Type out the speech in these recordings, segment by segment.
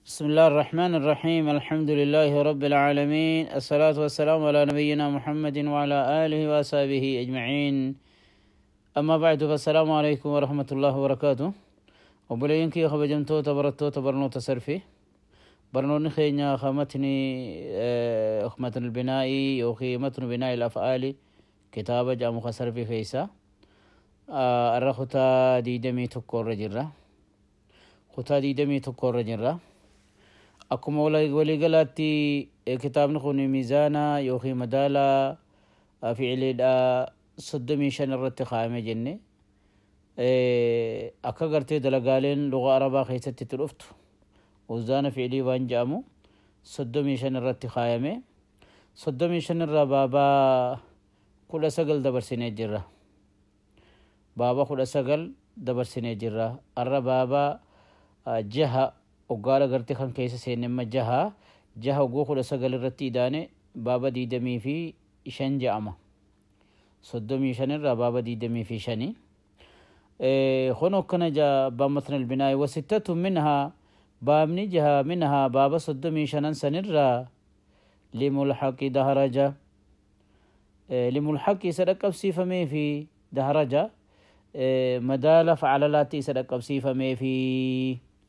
بسم الله الرحمن الرحيم. الحمد لله رب العالمين، الصلاة والسلام على نبينا محمد وعلى آله وأصحابه أجمعين. أما بعد، فالسلام عليكم ورحمة الله وبركاته. Obboleeyyan kiyya kabajamtoota barattoota barnoota sarfi, barnoonni keenya matni متن البنائي yookiin متن بناء الأفعال kitaaba jedhamu ka sarfi keessa irra kutaa 21 irra jirra. Kutaa 21 irra jirra. Akkuma waliigalaatti kitaabni kun miizaana yookiin madaala fi'iliidha 35 irratti kaa'ame jenne. Akka gartee dalagaaleen lugaa arabaa keessatti itti dhuftu awzaana fi'ilii waan jedhamu 35 irratti kaayame. 35 irraa baabaa 19 dabarsinee jirra. Baaba 19 dabarsinee jirra. Arra baaba jaha oggaadha gartee kan keessa seenne. Jaha jaha ogguu 19 irratti idaane baaba 25 jedhama. 35 irraa baaba 25. Kun akkana jaa متن البناء: وستة منها، baabni jaha، منها، baaba 35 sanirraa، لملحق دهرج، لملحق isa dhaqqabsiifamee fi دهرج madaala facalalaatti isa dhaqqabsiifamee fi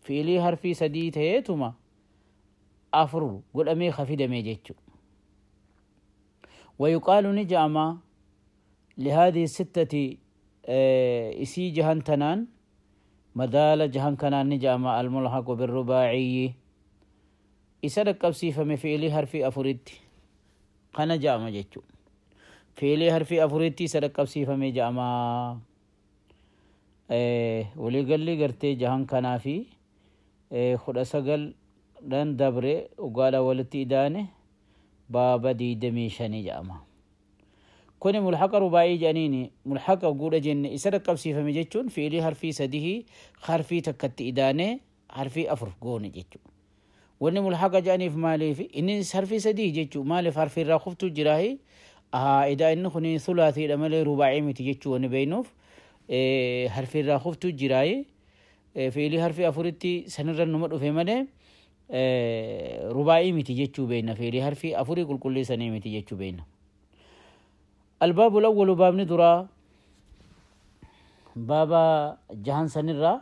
fi'ilii harfii sadii ta'eetuma afur godhamee kafidame jechu. ويقال نجأما لهذه الستة، isii jahan tanaan, madaala jahan kanaan ni ja'ama الملحق بالرباعي، isa dhaqqabsiifame fi'ilii harfii afuritti kana ja'ama jechu. Fi'ilii harfii afuritti isa dhaqqabsiifame ja'ama. Waliigalli gartee jahan kanaa fi 19 dhan dabre ugaadha walitti idaane baaba 25 jedhama. Kuni ملحق رباعي jedhaniini. ملحق guudha jenne, isa dhaqqabsiifame jechuun fi'ilii harfii sadihii harfii takkatti idaane harfii afur goone jechuudha. Wanni ملحق jedhaniif maaliif? Inni harfii sadii jechuu maaliif harfii irraa kuftuu jiraahi idaa inni kun sulaasiidha malee rubaa'ii miti jechuu wanni beeynuuf harfii irraa kuftuu jiraahi fi'ilii harfii afuritti sanirra numa dhufe malee rubaa'ii miti jechuu beeyna. Fi'ilii harfii afurii qulqulleessanii miti jechuu beeyna. الباب الأول، baabni duraa baaba jahan sanirra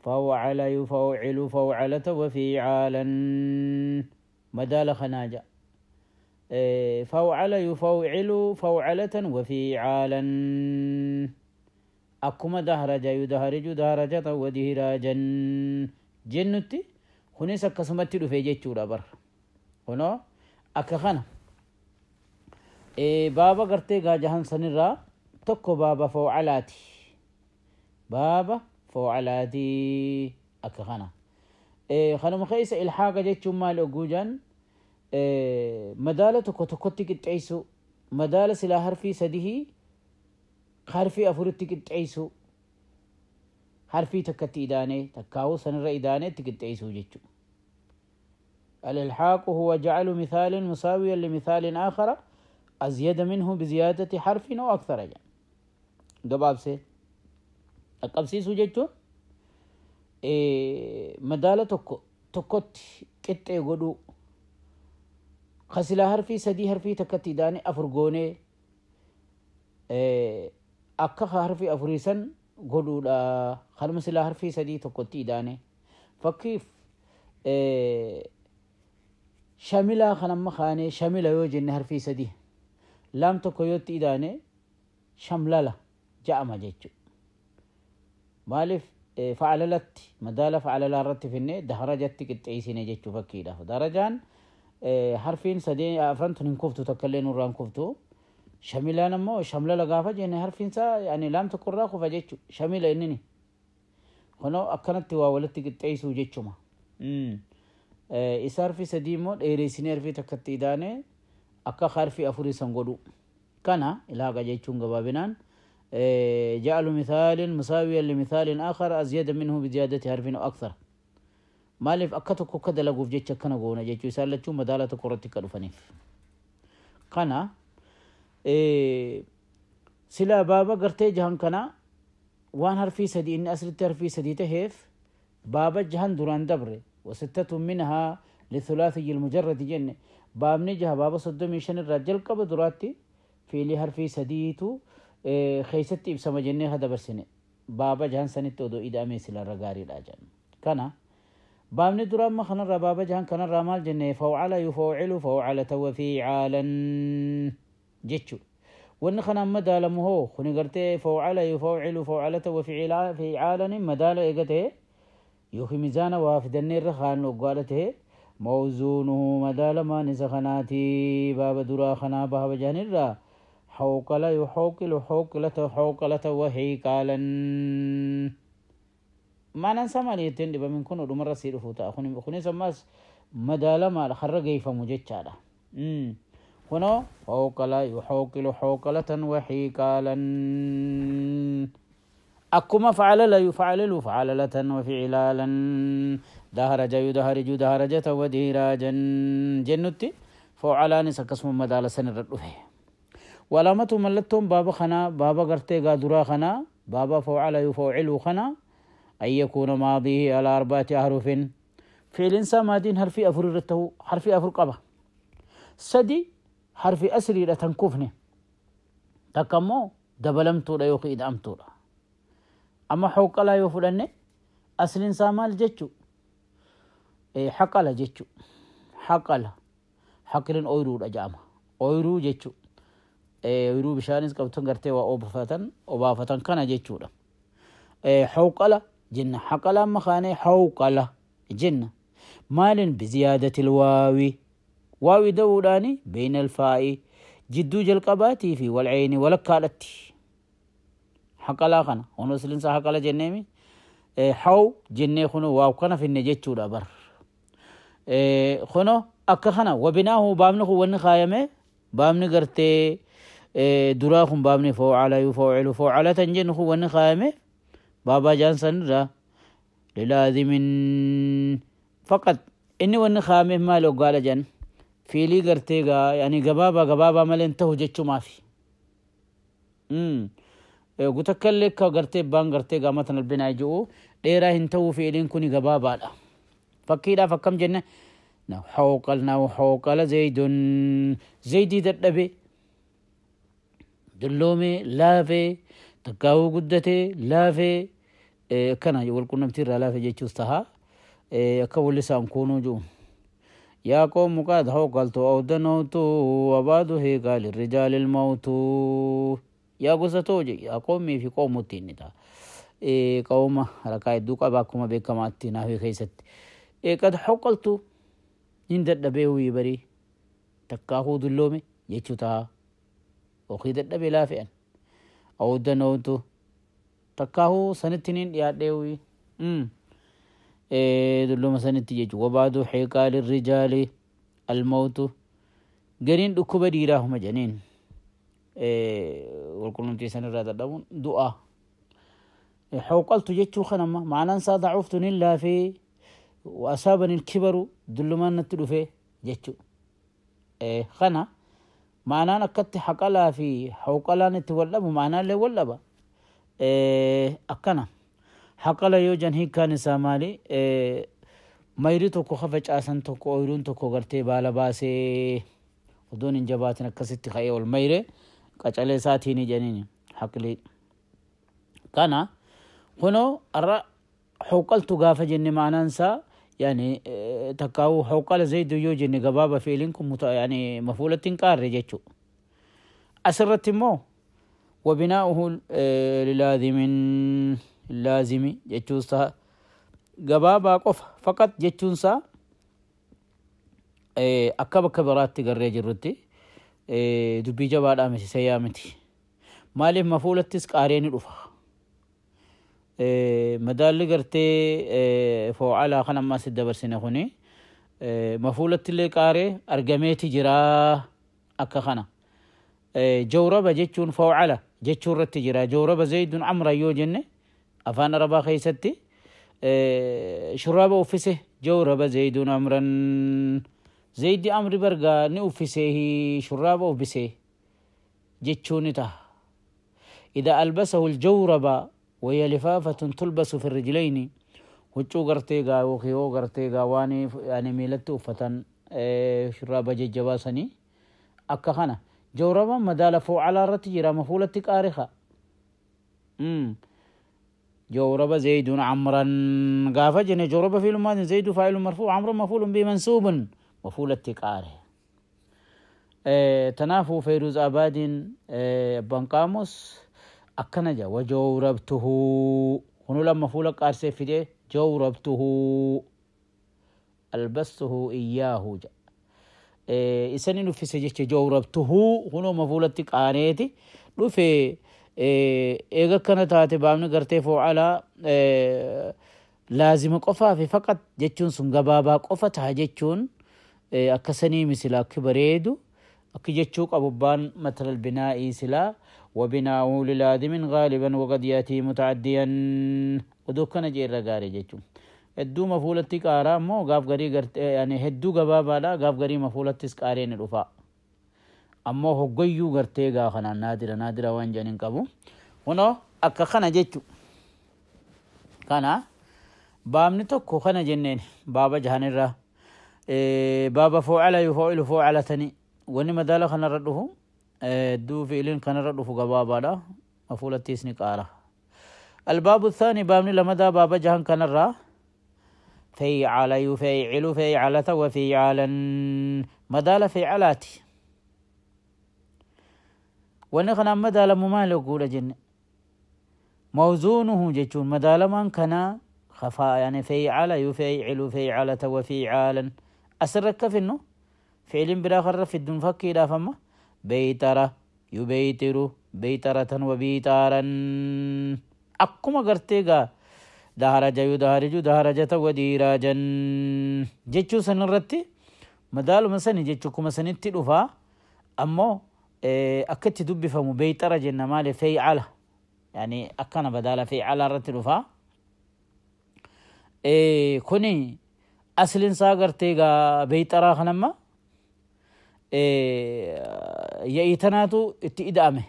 فوعل يفوعل فوعلة وفيعالا، madaala kanaa فوعل يفوعل فوعلة وفيعالا، akkuma دهرج يدهرج دهرجة ودهراجا jennutti kunis akkasumatti dhufe jechuudha bar. Kunoo akka kana baaba gartee gaajahan sanirraa tokko baaba fawcalaati. Baaba fawcalaati akka kana kanuma keessa ilhaaqa jechuun maali ogguu jaan, madaala tokko tokkotti qixxeessu, madaala silaa harfii sadihii harfii afuritti qixxeessu, harfii takkatti idaanee takkaa'uu sanirra idaanee itti qixxeessuu jechuudha. الإلحاق هو جعل مثال مساويا لمثال آخر أزيد منه بزيادة حرف أو أكثر. Gabaabsee dhaqqabsiisuu jechuun madaala tokko tokkotti qixxee godhuu, kasilaa harfii sadii harfii takkatti idaane afur goonee akka harfii afurii san godhuudha. Kanuma silaa harfii sadii tokkotti idaane, fakkiif shamilaa kan amma kaanee شمل yoo jenne, harfii sadii laam tokko yootti idaane شملل ja'ama jechuudha. Maaliif? Fa'alalatti madaala fa'alalaa irratti finne daharajatti qixxeessine jechuu fakkiidhaaf. Darajaan harfiin sadii afran tun hin kuftu, takka illee nurraa hin kuftu. Shamilaan ammoo شملل gaafa jenne harfiin isaa yani laam tokko irraa kufa jechuu شمل innini. Kunoo akkanatti waa walitti qixxeessuu jechuma. Isa harfi sadii immoo dheeressinee harfii takkatti idaane akka harfii afurii san godhu. Kana ilhaaqa jechuun gabaabinaan جعل مثال مساويا لمثال آخر أزيد منه بزيادة حرف أو أكثر. Maaliif? Akka tokko akka dalaguuf jecha akkana goona jechuu. Isaan lachuu madaala tokko irratti akka dhufaniif. Kana silaa baaba gartee jahan kana waan harfii sadii inni asirratti harfii sadii taheef baaba jahan duraan dabre وستة منها للثلاثي المجرد jenne. Baabni jaha baaba 35 irraa jalqaba duraatti fiilii harfii sadiitu keessatti ibsama jennee ha dabarsine. Baaba jahan sanitti odoo ida'amee silarra gaariidha jenna. Kana baabni dura amma kanarraa baaba jahan kanarraa maal jenne? Fawcala yufawcilu fawcalata wa fiicaalan jechu. Wanni kana madaalamu hoo kuni gartee fawcala yufawcilu fawcalata wa fiicaalan madaala eega ta'e yookiin mizaana waa fidannee irra kaan oggaadha ta'e, mawzuunuhu madaalamaan isa kanaati baaba duraa kanaa baaba jahanirraa حوقل يحوقل حوقلة حوقلة وهيقالا. معنى سما jetteen dhibamin kun dhumarra sii dhufuu ta'a. Kunis ammas madaalamaadha harra geeyfamu jechaadha. Kunoo hooqala yuhooqilu hooqalatan wahiiqaalan, akkuma facalala yufacalilu facalalatan waficilaalan, daharaja yudahariju daharajata wadiraajan jennutti focalaanis akkasuma madaala san irra dhufe. Walaamatu mallattoon baaba kanaa, baaba gartee gaa duraa kanaa, baaba focala yufocilu kana, أن يكون ماضيه على أربعة أحرف. فعل إنسان مادين حرفي أفر رته، حرفي أفر قبا سدي حرفي أسري لا تنكفني تكمو دبلمتو لا يوخي إدأمتو لا. أما حوق لا يوفلني أصل إنسان مال جتشو إيه حقلا جتشو حقلا حقلن أويرو رجامة أويرو جتشو إيه أويرو بشانس قبتن قرتي وأوبفتن أوبافتن كان جتشو لا. إيه حوقلا جنة حقلا مخاني حوقلة جنة مال بزيادة الواو واو دوراني بين الفاء جدو جلقباتي في والعين ولكالتي حقلا خنا ونسلنسا حقلا جنمي حو جنة خنو واو كنا في النجتشو بر خنو أكا خنا وبناه بامنخو ونخايمه بامن قرتي دراخم بامن فوعل يفوعل فوعلة جنخو ونخايمه بابا جانسن را للازم فقط إني ون خامه ما لو قال جن في لي قرتيغا يعني قبابا قبابا مال انتهو جتشو ما في قلت لك قرتي بان قرتيغا مثلا البناء جو ديرا انتهو في لين كوني قبابا لا فكيدا فكم جنة حوقلنا وحوقل زيد زيدي ددبي دلومي لافي تقاو قدتي لافي كان يقول كنا متير لافي جيتشوس تها كول لسان كونو جو يا قوم قد حوقلت أو دنوت وبعد هي قال الرجال الموت يا قصتوجي يا قومي في قوم التين تا قوم ركاي دوكا باكما بكما التين في خيست قد حوقلت إن دبيو يبري تكاهو دلومي جيتشو تها وخيد دبي لافئا أو دنوتو تكاهو سنتين يا ديوي دلوما سنتي يجو وبعد حقال الرجال الموت قرين دكوبة ديراهم جنين والكلهم تيسان الرادة دون دعاء حوقلت جتشو خنما معنا انسا ضعفت نلا في وأصابني الكبر دلوما نتلو في جتشو خنا معناه نكت حقلا في حوقلا نتولب معناه اللي ولبا أكنا حقلا يوجن هي كان سامالي ميري توكو خفج آسان توكو أويرون توكو غرتي بالا باسي ودون انجباتنا كستي خيي والميري قچالي ساتيني جنيني حقلي كان هنا حوقلت غافة جن معناه انسا يعني تكاو حوقل زيد يوجن قبابة فعلكم يعني مفعولة قار جتشو أسرت مو وبناؤه للازم اللازم جتشو قبابة قف فقط جتشونسا أكبر كبرات تقرر جرتي دبي جبال أمسي سيامتي مالف مفعولة تسك آريني رفا مدال قرتي فوعلا خنا ما سد برسنة خني مفعولة اللي قاري أرجميتي جرا أكا خنا جوربة جتشون فوعلا جتشون رت جرا جوربة زيد عمرو يوجن أفان ربا خيستي شرابة أوفسه جوربة زيد عمرا زيد أمر برقا نوفسه شرابة أوفسه جتشون ته إذا ألبسه الجوربة وهي لفافة تلبس في الرجلين Huccuu gartee gaa yookiin yoo gartee gaa waan yani miilatti uffatan shurraaba jajjabaa sanii akka kana. Jawraba madaala foo'alaa irratti jira, mafuulatti qaariha. جورب زيد عمرا قاف جن جورب فعل ماض، زيد فاعل مرفوع، عمرو مفعول به منصوب، مفعول التقاره. تنافو فيروز آباد بن قاموس أكنجا وجوربته هنو لما مفعول قارسي في جوربته ألبسته إياه جا. إسنين في سجشت جوربته هنو مفعول التقاريتي لفي eega akkana taate baabni gartee foo'alaa laazima qofaa fi faqat jechuun sun gabaabaa qofa taha jechuun akkasanii misila akki bareedu akki jechuu qabu baan matalal binaa'ii silaa وبناؤه للازم غالبا وقد يأتي متعديا odoo akkana jeerra gaarii jechuun hedduu mafuulatti qaaraa immoo gaaf garii gartee yani hedduu gabaabaadha, gaaf garii mafuulattis qaaree ni dhufa. Ammoo hoggayyuu gartee gaa kanaan naadira naadira waan jedhan hin qabu. Kunoo akka kana jechu. Kana baabni tokko kana jenneen baaba jahanirraa baaba foo'ala yufoo'ilu foo'alatanii wanni madaala kanarra dhufu hedduu fi'iliin kanarra dhufu gabaabaadha, mafuulattis ni qaara. الباب الثاني بابني لمدى باب جهن كنرا فيعل يفيعل فيعلة وفيعالا مدال فيعلاتي ونخنا مدال ممالك قول جن موزونه جتون مدال من كان خفاء يعني فيعل يفيعل فيعلة وفيعالا أسرك في النو فعل بلا في الدن فكي لا فما بيترة يبيتر بيترة وبيتارا أكما قرتيغا دهرج يدهرج دهرجة وديراجا جتشو سنرتي مدال مسني جتشو كما سنتي دفا أمو أكت دب فمو بيترة جنة مالي فيعل يعني أكنا بدال فيعل رتي دفا كوني أصل ساقرتيغا بيترة خنما يأيتناتو اتئدامه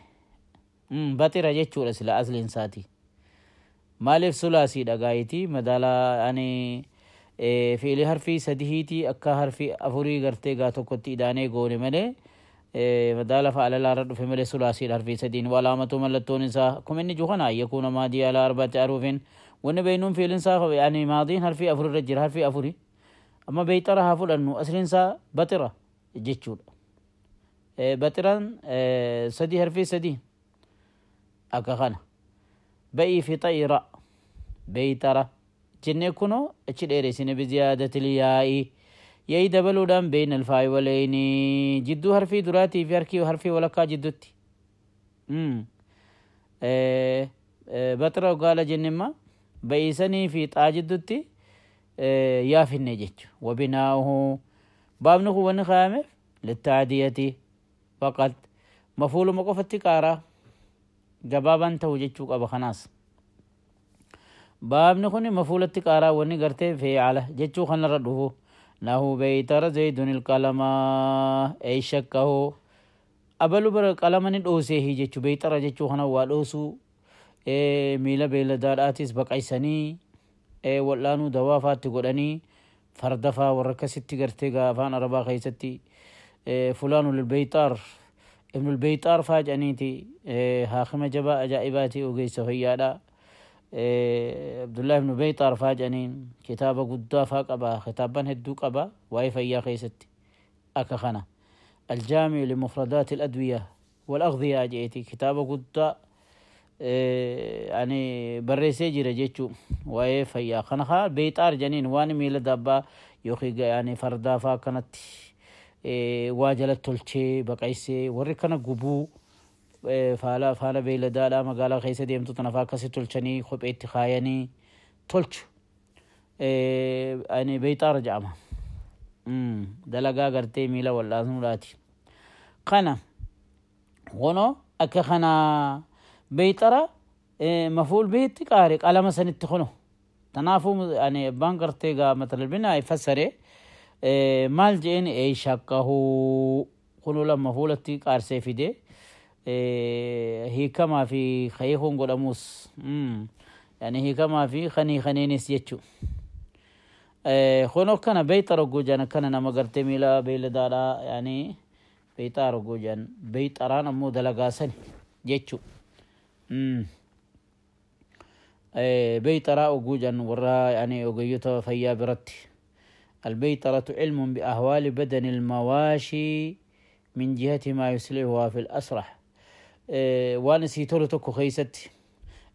بطرة جتشو رسلا أصل ساتي مالف ثلاثي دغايتي مدالا يعني فعل حرفي سديتي اكا حرفي افوري غرتي غا توكتي داني غوني ملي مدالا فعل لا رد في ملي ثلاثي حرفي سدين وعلامه ملتون سا كمن جوخنا يكون ماضي على اربعه حروف ون بينهم فعل سا يعني ماضي حرفي افور رجل حرفي افوري اما بيترها فلانو اصل سا بطره جچو بطران سدي حرفي سدي اكا خنا بئي في طيرة بيترة جنة كنو اتشديرسين بزيادة الياء ياي دبلو دام بين الفاء والعين جدو حرفي دراتي في حركي وحرفي ولكا جدوتي بطرة وقال جنما بئيسني في طا جدوتي يا في النجج وبناؤه بابنه ونخامف للتعدية فقط مفعول مقف التكارة gabaabaan ta'u jechuu qaba. Kanaas baabni kun mafuulatti qaaraa wanni gartee fe'ala jechuu kanarra dhufu nahu beeytara zaydun ilqalama ay shakkahu abalu bara qalama ni dhooseehi jechuu beeytara jechuu kana waa dhoosuu miila beeyladaadhaatis baqaysanii wal'aanuu dawaa faatti godhanii farda faa warra akkasitti gartee afaan arabaa keessatti fulaanu lilbeeyxaar ابن البيطار فاجأنيتي هاخمة جبا أجائباتي وقيس فيادا عبد الله بن بيطار فاجأني كتابة قدا فاقبا خطابا هدو قبا واي فيا خيستي أكخنا الجامع لمفردات الأدوية والأغذية جئتي كتابة قدا يعني بريسي جرى جيتشو واي فيا خنخا بيطار جنين واني ميلا دابا يوخي يعني فردا فاكنت waajala tolchee baqaysee warri kana gubuu faala beeyladaadha magaalaa keessa deemtu tana faa akkasi tolchanii kopheetti kaayanii tolchu ani beeyxaara jedhama dalagaa gartee miila wal'aanuudhaati kana honoo akka kana beeyxara mafuul bihitti qaare qalama sanitti hono tanaafuu ani abbaan gartee gaa matalbinaa fassaree maal jeen ay shakkahu kunu lama fuulatti qaarsee fide hiikamaa fi kayihuun godhamus Yani hiikamaa fi kanii kaniinis jechuu. Kun akkana beeyxara hogguu jedhan akkana nama gartee miila beeyladaadha, yani beeyxaara hogguu jedhan, beeyxaraan ammoo dalagaa sani jechuu. Beeyxaraa hogguu jedhan warra yani ogeeyyota fayyaa biratti. البيطرة علم بأهوال بدن المواشي من جهة ما يصلحها في الأسرح. waan isii tolu tokko keeysatti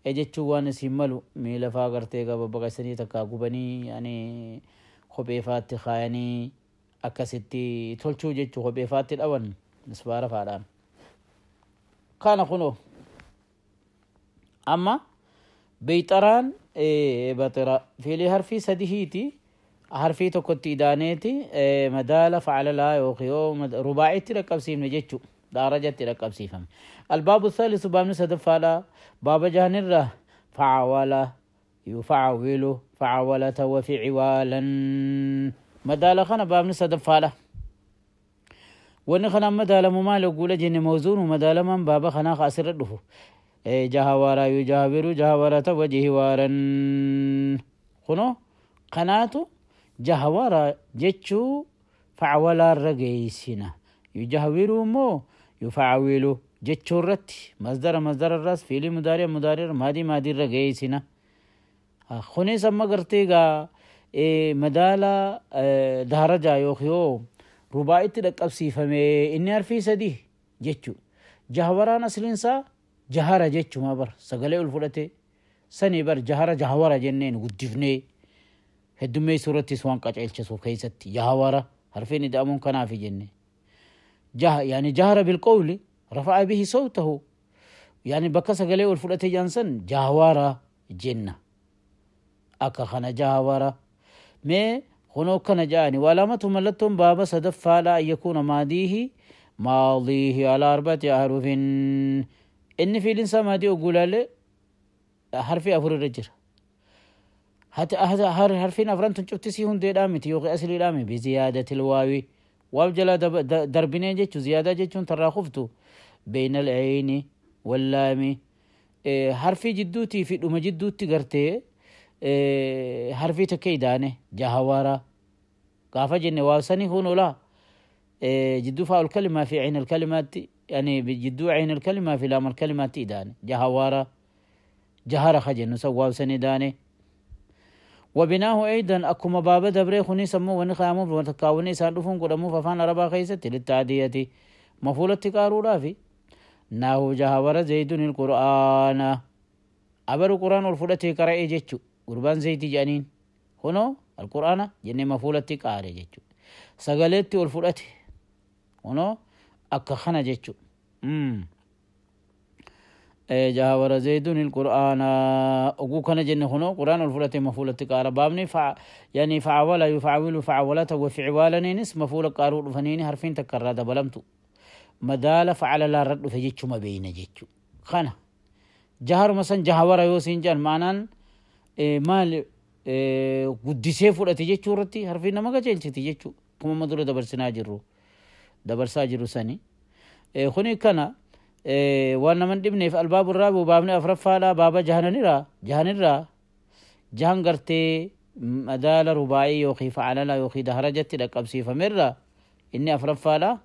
jechuu, waan isii malu miila faa gartee qaba baqaysanii takkaa gubanii, yani kophee faatti kaayanii akkasitti tolchuu jechuu, kophee faatti dhawan misbaara faadhaan. Kana kunoo amma beeyxaraan baxira fiilii harfii sadihiiti, harfii tokkotti idaaneeti madaala facalalaa yookiin rubaa'itti dhaqqabsiifne jechuu, daarajatti dhaqqabsiifame. الباب الثالث baabni sadaffaadha, baaba jahanirra facawala yufacawilu facawalata waficiwaalan. Madaala kana baabni sadaffaadha. Wanni kanaan madaalamu maali ogguula jenne, mawzuunu madaalamaan baaba kanaa ka asirra dhufu jahawara yujahawiru jahawarata wajihiwaaran. Kuno kanaatu jahawara jechuu facawalaarra geeysina, yujahawiru immoo yufacawilu jechuu irratti masdara masdara irraas fiilii mudaari'a mudaari'a maadii maadiirra geeysina. Kunis amma gartee gaa madaala daarajaa yookiin rubaa'itti dhaqqabsiifame inni harfii sadii jechuu. Jahawaraan asliinsaa jahara jechuma bar, sagalee ol fudhate sanii bar jahara jahawara jenneen guddifnee heddummeessuu irrattis waan qaceelchisu keessatti jahawara harfiin ida'amuun kanaafi jenne. Yani jahara bilqawli rafa'a bihi sawtahu, yani bakka sagalee ol fudhate jaansan jahawara jenna. Akka kana jahawara mee kunoo kana ja'ani walamatu mallattoon baaba sadaffaadha an yakuuna maadiihi maadiihi ala arbati ahrufin. Inni fiilinsaa maadii oggulaalee harfii afur irra jira. Harfiin afran tun cuftisii hundeedhaa miti yookiin asliidhaa miti, biziyaadatil waawi waaw jalaa darbinee jechu, ziyaadaa jechuun tarraa kuftu beeyna al'ayni wallaami, harfii jidduutii fi dhuma jidduutti gartee harfii takka idaane jahawara gaafa jenne waa sanii kun olaa jidduu faa الكلمة في عين الكلمات، يعني jidduu عين الكلمة في لام الكلمات idaane jahawara jahara kajennu san waaw sanii idaane. وبناه أيضا أكما بابا دبري خني سمو وني خامو وتكاوني إسان دفون قدمو ففان عربا خيست للتعدية مفعول التكارو رافي ناهو جهور زيد القرآن أبر القرآن والفلة قرأ جتشو قربان زيد جانين هنا القرآن جنة مفعول التكاري جتشو سقلت والفلة هنا أكخنا جتشو جاور زيد القرآن أقول كان جنة هنا قرآن الفلة مفعول التكارا بابني يعني فعول يفعول فعولته وفعوالا نس مفعول قارو فنين حرفين تكرر دبلمتو مدال فعل لا رد فجتشو ما بين جتشو خنا جهر مثلا جهور يوسين جان معنان مال قدسه فلة جتشو رتي حرفين ما قجلتي جتشو كم مدرو دبرسنا جرو دبرسا جرو سني خني كنا waan naman dhibneef albaabu irraa baabni afraffaadha, baaba jahananirraa jahanirraa jahan gartee madaala rubaa'ii yookiin facalala yookiin daharajatti dhaqqabsiifamerra inni afraffaadha.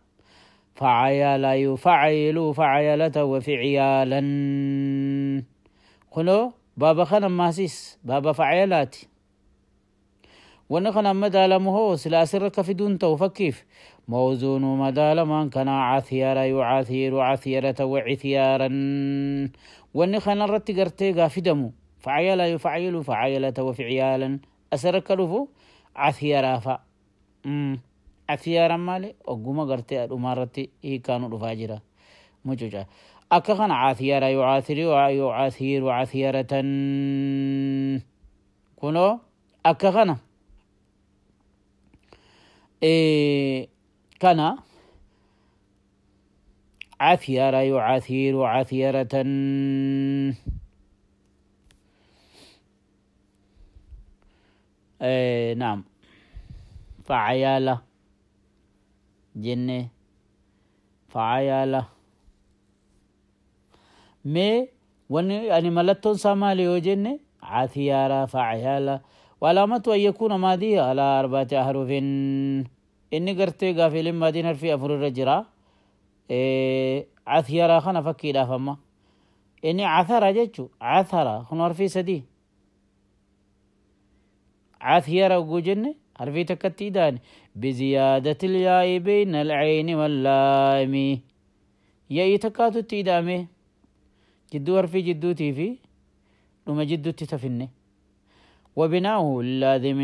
Facayala yufacilu facayalata waficiyaalan. Kunoo baaba kana maasis baaba facayalaati. Wanni kana madaalamu hoo sila asirra ka fiduun ta'u fakkiif موزون مدال من كان عثير يعثير عثيرة وعثيارا. والنخن الرت قرتي قافدمو فعيل يفعيل فعيلة وفعيالا أسركلفو عثيرا فا عثيارا مالي أقوم قرتي الأمارتي هي كانوا رفاجرة مجوجة أكخن عثير يعاثر يعاثير عثيرة كنو أكخن إيه كان عثير يعاثير عثيرة. نعم فعيالة جنة فعيالة مي ون يعني ملتون سامالي وجنة عثيارة فعيالة. وعلامة أن يكون ماضية على 4 أحرف. إني قرتي قافل ماضي حرفي أفر الرجرة عثيارة خنا فكي لا فما إني عثرة جتشو عثرة خنا حرفي سدي عثيارة وجوجن حرفي تكتيدان بزيادة الياء بين العين واللام ياء تكاتو تيدامي جدو حرفي جدو تيفي لما جدو تتفني. وبناؤه للازم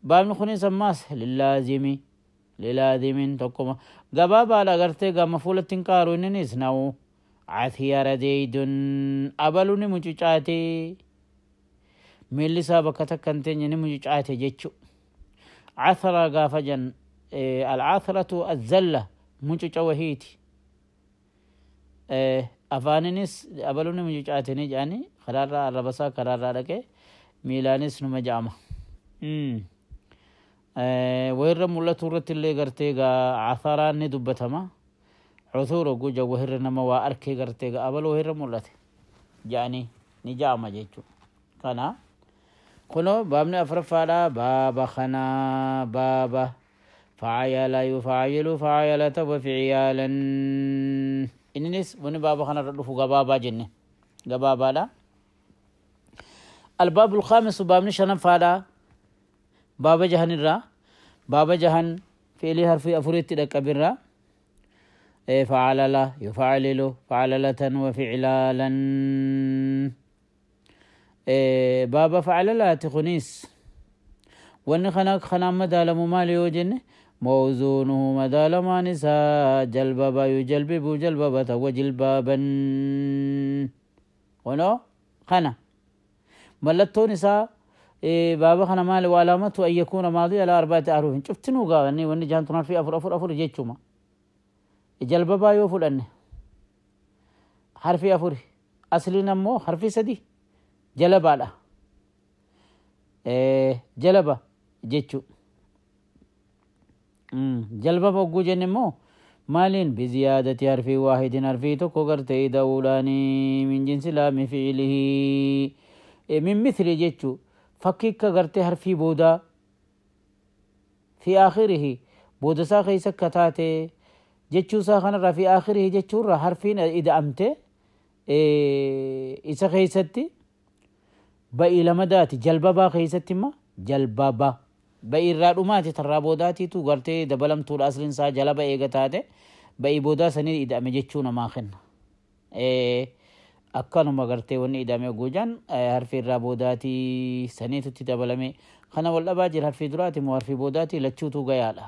باب نخوني سماس للازم للازم تقوم قبابا على غرتي قام مفولة تنكارو إنني سنو عثيار زيد أبلوني مجوجاتي ملي سابقة كنتين مجوجاتي جيتشو عثرة قافجا العثرة الزلة مجوجة وهيتي أفانينيس أبلوني مجوجاتي نجاني خرارة الربصة خرارة لك ميلانيس نمجامة وهر مولة ورت اللي قرتيغا عثرة ندبتما عثور جوجا وهر نما وأركي قرتيغا أبل وهر مولة يعني نجامة جيتشو كنا كنو بابنا أفرفالا بابا خنا بابا فعيل يفعيل فعيلة وفعيالا. إننيس وني بابا خنا ردفو غبابا جنة غبابا لا. الباب الخامس بابني شنم فالا بابا جهن الرا بابا جهن فعلي حرف أفريت الكبير فعل لا يفعلل فعللة وفعلالا. بابا فعل لا تخنيس ون خناك خنا مدال ممالي وجن موزونه مدال ما نسا جلبابا يجلبب جلببة وجلبابا. ونو خنا ملتو نسا بابا خنا مال وعلامته أن يكون ماضي على 4 أحرف. شفتنو قاوني وني جانتنا في أفر أفر أفر جيتشوما جلبابا يوفل أنه حرفي أفر أصلي نمو حرفي سدي جلبا لا جلبا جيتشو جلبا بوجو جنمو مالين بزيادة حرف واحد حرفي تكو دولاني من جنس لام فعله من مثل جيتشو فكيك غرتي حرفي بودا في آخره بودا ساخي سكتاتي جيتشو ساخن في آخره جيتشو را حرفين إذا أمتي إذا خيستي بقي لمداتي جلبابا خيستي ما جلبابا بقي الرادوماتي ترى بوداتي تو غرتي دبلم طول أصل سا جلبا إيغتاتي بقي بودا سني إذا أم جيتشو نماخن akkanuma gartee wanni idame gujan harfi irraa boodaatii saniitutti dabalame kana wal dhabaa jira harfi duraati moo harfi boodaatii lachuutu gayaadha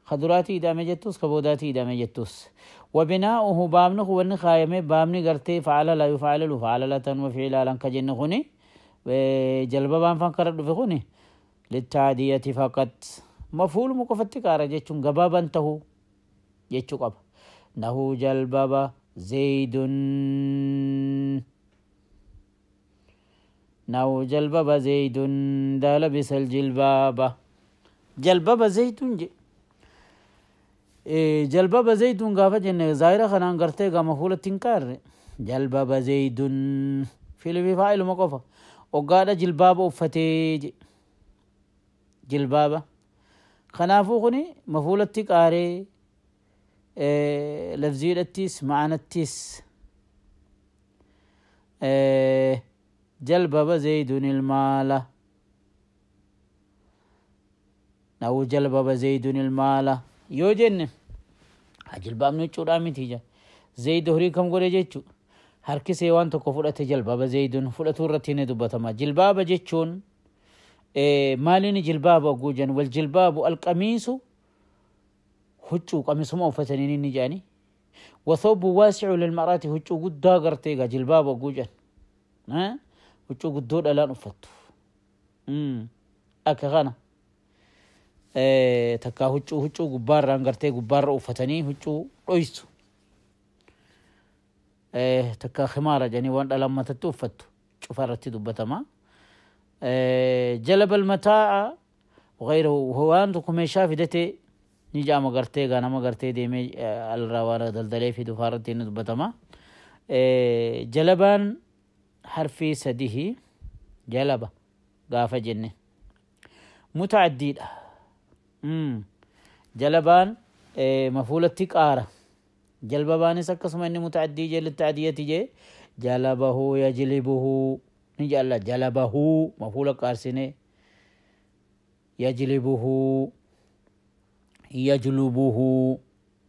ka duraatii idame jettus ka boodaatii idame jettus. وبناؤه baabni kun wanni kaayame baabni gartee facalala yufacalalu facalalatan waficilaalan ka jenne kuni jalbabaan fan kara dhufe kuni littaadiyati faqat mafuuluma qofatti qaara jechuun gabaaban tahu jechuu qaba. Nahu jalbaba زيد نو جلبب زيد دا لبس الجلباب جلبب زيد جلبب زيد غافة جن زايرة خنان غرتي غا مفعول تنكار جلبب زيد في فاعل مقفة وقال جلباب أفتي جلبابة خنافو خني مفعول تكاري لفظي التيس معنى التيس جلبب زيد المال أو جلبب زيد المال يوجن جلباب نچو رامي زيد هري كم غوري جچو هر کسی وان تو فudhate جلباب زيد فudhatu irratti ni dubbatama jilbaaba jechuun maalini jilbaaba guujan wal jilbaabu alqamiisu huccuu qamisuma uffatanii ni jedhani وثوب واسع للمرأة huccuu guddaa gartee gaa jilbaaba guujan huccuu guddoo dhalaan uffattu akka kana takkaa huccuu gubbaarraan gartee gubbaarra uffatanii huccuu dhoysu takkaa khimaara jedhanii waan dhalaan matatti uffattu cufarratti dubbatama. جلب المتاع وغيره وهو أن meeshaa fidate ni jaama gartee gaa nama gartee deemee alraa daldalee fidu faarratti ni dubbatama. Jalabaan harfii sadihi Jalaba gaafa jenne muta'addiidha. Jalabaan mafuulatti qaara. Jalbabaanis akkasuma inni muta'addii jee litta'adiyati jee jalabahu yajlibuhu ni jaalla. Jalabahu mafuula qaarsine, yajlibuhu yajlubuhu,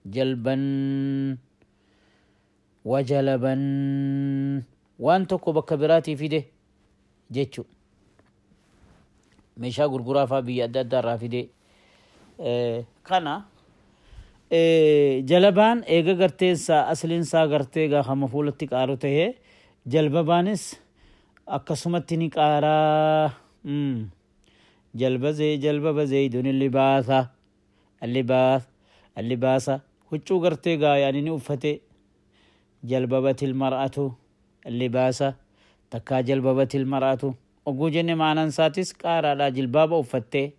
jalban wajalaban, waan tokko bakka biraatii fide jechu, meeshaa gurguraa faa biyya adda addaa irraa fide. Kana jalabaan eega garteensaa asliinsaa gartee gaafa mafuulatti qaaru tahee, jalbabaanis akkasumatti ni qaaraa. Jalba jalbaba zeydun libaasa, allibaas allibaasa huccuu gartee gaa yaani ni uffate. Jalbabatil mar'atu libaasa takkaa jalbabatil mar'atu ogguu jenne maanaan isaatis qaaraadha, jilbaaba uffattee.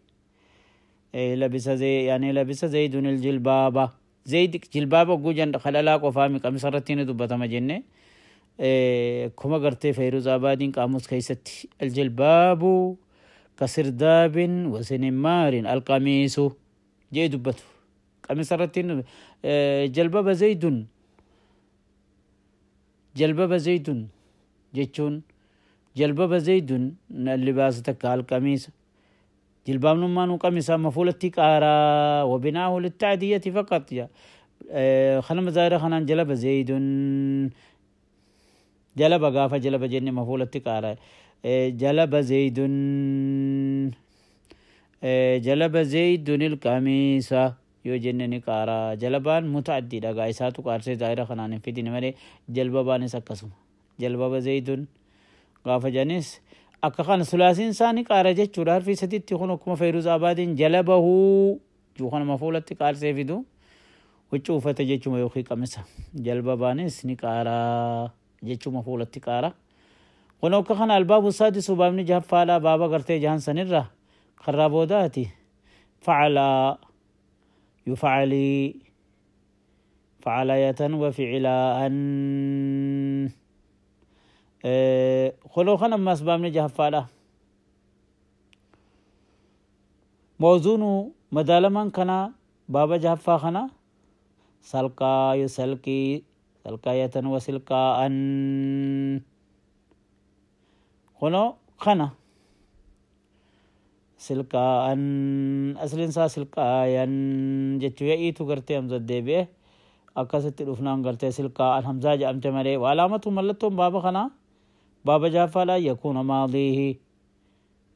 Labisa yaani labisa zeydun iljilbaaba, zeyd jilbaaba ogguu jenna kadhalaa qofaami, qamisa irratti ni dubbatama jenne. Kuma gartee Feyruz Abaadiin qaamus keessatti aljilbaabu kasirdaabin wasinimaarin alqamiisu jee dubbatu, qamisa irratti jalbaba zeydun, jalbaba zeydun jechuun jalbaba zeydun libaasa takka alqamiisa, jilbaabnummaan qamisa mafuulatti qaaraa. Wabinaahu littacdiyati faqat kanama zaahira kanaan jalaba zeydun, jalaba gaafa jalaba jenne mafuulatti qaara. Jalaba zeydun, jalaba zeydun ilqamiisa yoo jenne ni qaara. Jalabaan muta'addiidha gaa, isaatu qaarsee zaahira kanaan hin fidine malee. Jalbabaanis akkasuma jalbaba zeydun gaafa janis akka kana sulaasiin isaa ni qaara jechuudha, harfi saditti. Kun akkuma Feyruz Abaadiin jalabahuu juu kana mafuulatti qaarsee fidu, huccuu uffate jechuma yookiin qamisa. Jalbabaanis ni qaaraa jechuma fuulatti qaara. Kun akka kana albaabu saadisu, baabni jahaffaadha, baaba gartee jahan sanirra karraa boodaati. Facalaa yufacalii facalayatan wa ficilaa'an. Kunoo kan ammas baabni jahaffaadha. Mawzuunu madaalamaan kana baaba jahaffaa kana salqaa yusalqii salqaayatan wa silqaa'an. Kunoo kana silqaa'an asliin isaa silqaayan jechuu, ya'iitu gartee hamza deebi'e akkasitti dhufnaan gartee silqaa'an hamzaa jedhamte malee. Waalaamatu mallattoon baaba kanaa, baaba jahaffaadha, yakuuna maadiihi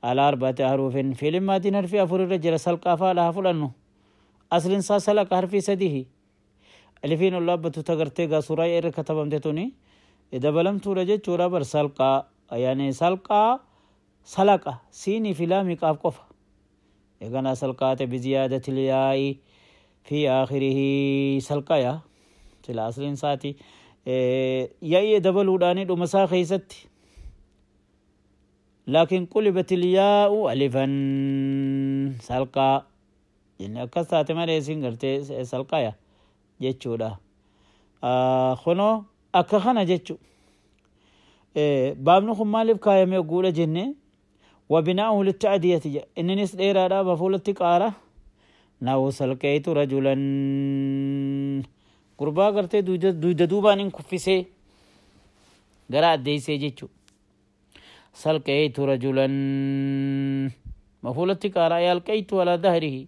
ala arba'ati haruufin, fiilin maatiin harfii afur irra jira. Salqaafaadha haa fudhannu, asliin isaa salaqa, harfii sadihi, alifiin ol dhaabbatu ta gartee gaa suuraa irra katabamte tuni dabalamtuudha jechuudha bar. Salqaa yaani salqaa salaqa, siinii fi laamii qaaf qofa eeganaa salqaate biziyaadati lyaa'i fi aakhirihi. Salqaya sila asliin isaati yaa'ii dabaluudhaani dhuma isaa keessatti, laakiin qulibat ilyaa'u alifan, salqaa jenne akkas taate malee isin gartee salqaya jechuudha. Kunoo akka kana jechu. Baabni kun maaliif kaayame guudha jenne, wabinaa'uhu litta'diyati jedha. Inninis dheeraadha, mafuulatti qaara. Nahu salqeeytu rajulan, gurbaa gartee duyda duubaan hin kuffisee gara addeeysee jechu. Salqeeytu rajulan mafuulatti qaara, alqeeytu alaa dahrihi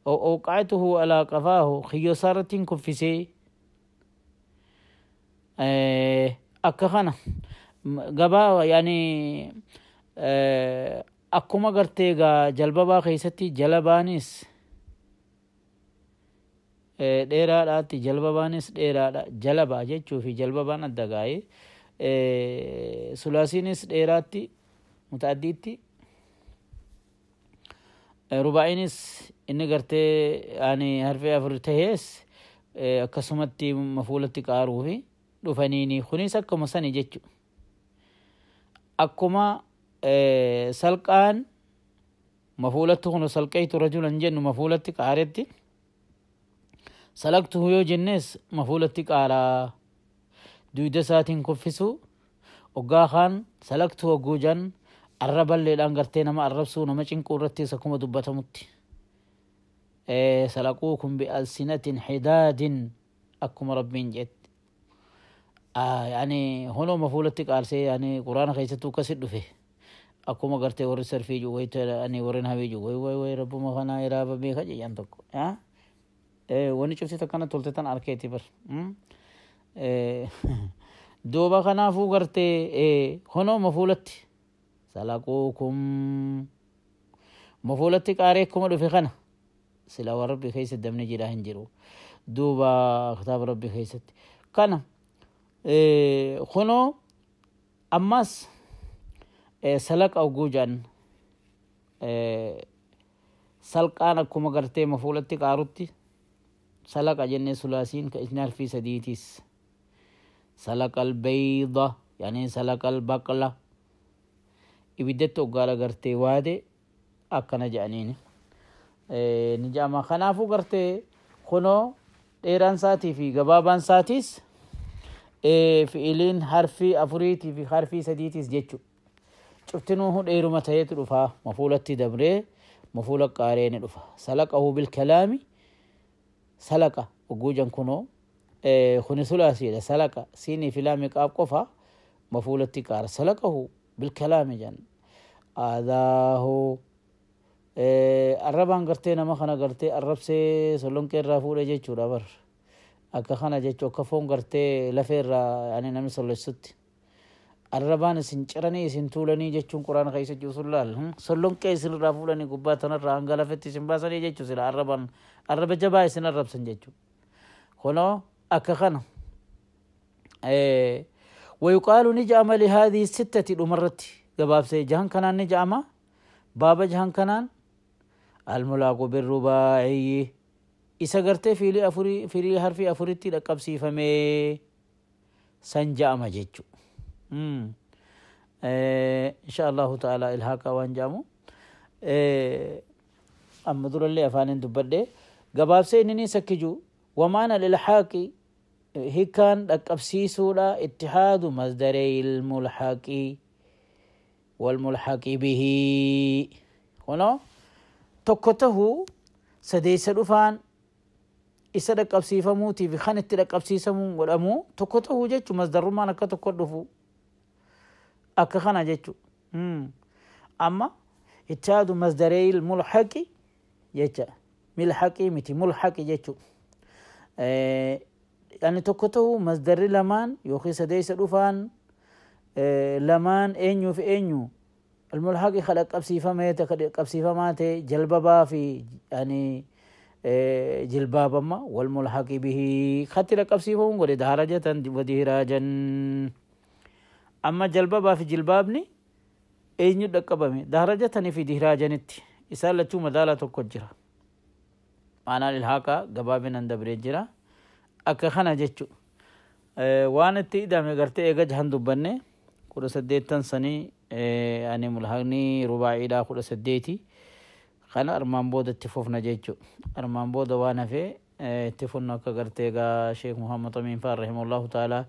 أو أوقعته على قفاه, خيو سارتين كفسي. Akka kana gabaa yaani akkuma gartee gaa jalbabaa keessatti jalabaanis dheeraadhaatti, jalbabaanis dheeraadha. Jalabaa jechuu fi jalbabaan adda gaa'e. Sulaasiinis dheeraatti mutaaddiitti, rubaa'iinis inni gartee ani harfee afur tahees akkasumatti mafuulatti qaaruu fi dhufaniini. Kunis akkuma sani jechu, akkuma salqaan mafuulatti kunu salqeeytu rajulan jennu mafuulatti qaaretti, salaqtuhu yoo jennes mafuulatti qaaraa, duyda isaatiin kuffisu. Oggaa kaan salaqtu hogguu jan Arraballeedhaan gartee nama arrabsuu, nama cinquu irrattis akkuma dubbatamutti. Salaquukum bi'alsinatin hidaadin akkuma Rabbiin jetti. Yani honooma fuulatti qaarsee, yani Quraana keessattuu akkasit dhufe. Akkuma gartee warri sarfii jiru wayita ani warri hawii jiru, way way way, rabbuma kanaa iraaba beeka jedhan tokko. Wani cufti takkana tolte tan arkeeti bar. Duuba kanaafuu gartee honooma fuulatti salaquukum mafuulatti qaaree akkuma dhufe kana sila waan Rabbi keessa dabni jira hin jiru. Duuba kitaaba Rabbi keessatti kana kunoo ammas salaqa oguu jedhan, salqaan akkuma gartee mafuulatti qaarutti salaqa jennee, sulaasiin ka isni harfii sadiitis salaqa albayda, yani salaqa albaqla, ibiddatti oggaadha gartee waade akkana jedhaniini ni jedhama. Kanaafuu gartee kunoo dheeraan isaatii fi gabaabaan isaatiis fi'iliin harfii afuriitii fi harfii sadiitis jechu cuftinuu dheeruma ta'eetu dhufa, mafuulatti dabree mafuula qaaree ni dhufa. Salaqahu bilkalaami, salaqa ogguujan kunoo kuni sulaasiidha. Salaqa siinii fi laami qaaf qofa mafuulatti qaara. Salaqahu bilkalaami jan aadaahu, arrabaan gartee nama kana gartee arrabsee solonqee irraa fuudhe jechuudha bar. Akka kana jechuu akka foon gartee lafee irraa yani namni solleessutti arrabaan isin ciranii isin tuulanii jechuun Quraana keessa jiru sun laal, sollonqee isin irraa fuudhanii gubbaa tanarraa hanga lafetti isin baasanii jechuu, sila arrabaan arraba jabaa isin arrabsan jechuu kunoo akka kana. ويقال نجأم لهذه الستة dhumarratti gabaabsee jahan kanaan ni ja'ama, baaba jahan kanaan الملحق بالرباعي, isa gartee fiilii afurii, fiilii harfii afuritti dhaqqabsiifamee san ja'ama jechu. Insha Allahu ta'ala ilhaaqa waan ja'amu amma durallee afaanin dubbadhe gabaabsee inni ni sakkiju. ومعنى الإلحاق, hikaan dhaqqabsiisuudha, اتحاد مصدري الملحق والملحق به, kunoo tokko tahuu sadeessa dhufaan isa dhaqqabsiifamuutii fi kan itti dhaqqabsiisamuun godhamu tokko tahuu jechu, masdarrummaan akka tokko dhufu akka kana jechu. Amma اتحاد مصدري الملحق jecha, milhaqii miti, mulhaqi jechu, yani tokko tahuu masdarri lamaan yookiin sadeessa dhufaan lamaan eenyuu fi eenyu, الملحق ka dhaqqabsiifamaa ta'e jalbabaa fi yani jilbaabamma, والملحق به katti dhaqqabsiifamuun godhe دهرجة ودهراجا. Amma jalbabaa fi jilbaabni eenyu dhaqqabame? Daharajatanii fi dihraajanitti isaan lachuu madaala tokko jira. Maanaan ilhaaqa gabaabinan dabree jira akka kana jechu. Waan itti hidhame gartee eega jahan dubbanne 18 sanii, ani mulhaqni rubaa'iidhaa 18 kana armaan booda itti fufna jechu. Armaan booda waan hafee itti fufna. Akka gartee egaa Sheekh Muhammad Amin faa rahimahullahu ta'ala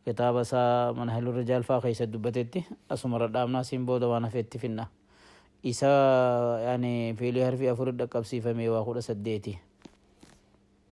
kitaaba isaa Manhalu Rijaal faa keessa dubbatetti asumarra dhaabnaa. Siin booda waan hafee itti finna. Isa yani fiilii harfii afurit dhaqqabsiifame waa 18.